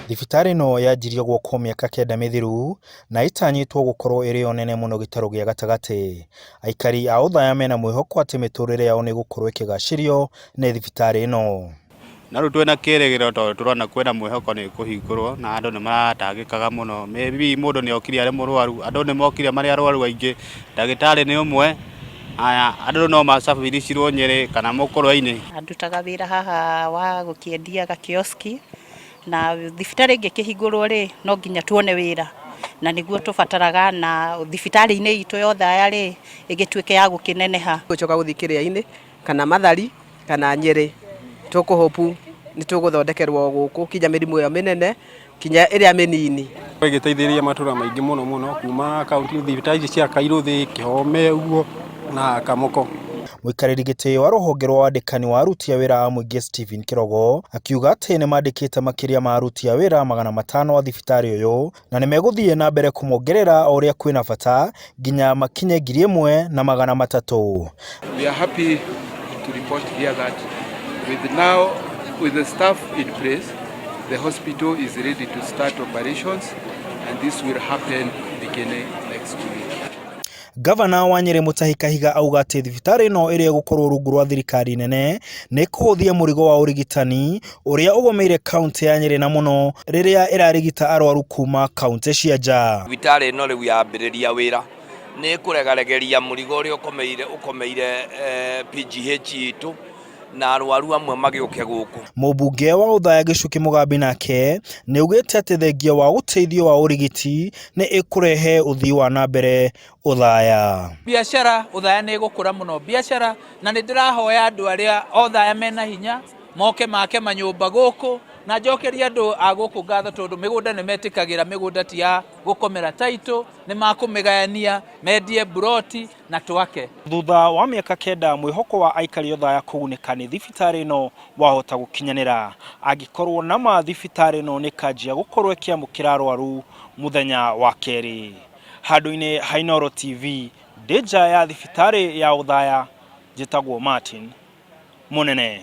Thibitarĩ ĩno yanjirio gwakwo mĩaka kenda mĩthiru na ĩtanyĩtwo gũkorwo ĩrĩ yo nene mũno gĩtarũ gĩa gatagatĩ. Aikari a Othaya mena mwĩhoko atĩ mĩtũrĩre yao nĩ ĩgũkorwo ĩkĩgacĩrio nĩ thibitarĩ ĩno. Na rĩu twĩna kĩrĩgĩrĩro tondũ tũrona kwĩna mwĩhoko nĩ ĩkũhingũrwo na andũ nĩ maratangĩkaga mũno. Maybe mũndũ nĩ okire arĩ mũrwaru, andũ nĩ mokire marĩ arwaru aingĩ, ndagĩtarĩ nĩ ũmwe, haya andũ no macabiricirwo Nyĩrĩ kana Mũkũrwe-inĩ. Ndutaga wĩra haha wa gũkĩendia gakioski na thibitarĩ ĩngĩkĩhingũrwo rĩ, no nginya tuone wĩra na nĩguo tũbataraga na thibitarĩ-inĩ itũ ya Othaya rĩ, ĩgĩtuĩke ya gũkĩneneha. Gũcoka gũthiĩ kĩrĩa-inĩ kana Mathari kana Nyĩrĩ, tũkũ hope nĩ tũgũthondekerwo gũkũ kinya mĩrimũ ĩyo mĩnene kinya ĩrĩa mĩnini. Ĩgĩteithĩrĩria matũra maingĩ mũno mũno kuma kaunti thibitarĩ ici cia Kairũthĩ, Kĩhome ũguo na Kamũko. Mũikarĩri gĩtĩ wa rũhonge rwa wandĩkani wa aruti a wĩra a mũingĩ Stephen Kĩrogo akiuga atĩ nĩ mandĩkĩte makĩria ma aruti a wĩra 500 a thibitarĩ ũyũ na nĩ megũthiĩ na mbere kũmongerera o ũrĩa kwĩna bata nginya makinye 1300. We are happy to report here that with now with the staff in place, the hospital is ready to start operations and this will happen beginning next week. Gavana wa Nyĩrĩ Mutahi Kahiga auga atĩ thibitarĩ ĩno ĩrĩa ĩgũkorwo rungu rwa thirikari nene nĩ ĩkũhũthia mũrigo wa ũrigitani ũrĩa ũgomeire kaunti ya Nyĩrĩ na mũno rĩrĩa ĩrarigita arwaru kuma kaunti cia nja. Thibitarĩ ĩno rĩu yambĩrĩria wĩra nĩ ĩkũregaregeria mũrigo ũrĩa ũkomeire ũkomeire PGH itũ na arwaru amwe magĩũke gũkũ. Mũmbunge wa Othaya Gĩcuki Mũgambi nake nĩ augĩte atĩ thengia wa ũteithio wa ũrigiti nĩ ĩkũrehe ũthii wa na mbere Othaya. Biacara Othaya nĩ ĩgũkũra mũno biacara, na nĩ ndĩrahoya andũ arĩa Othaya mena hinya moke make manyũmba gũkũ, na njokerie andũ a gũkũ ngatho tondũ mĩgũnda nĩ metĩkagĩra, mĩgũnda ti ya gũkomera title, nĩ makũmĩgayania mendie mburoti na twake. Thutha wa mĩaka kenda mwĩhoko wa aikari Othaya kũgunĩka nĩ thibitarĩ ĩno wahota gũkinyanĩra angĩkorwo nama thibitarĩ ĩno nĩ ĩkanjia gũkorwo ĩkĩamũkĩra arwaru mũthenya wa kerĩ. Handũ-inĩ ha Inooro TV ndĩ nja ya thibitarĩ ya Othaya, njĩtagwo Martin Mũnene.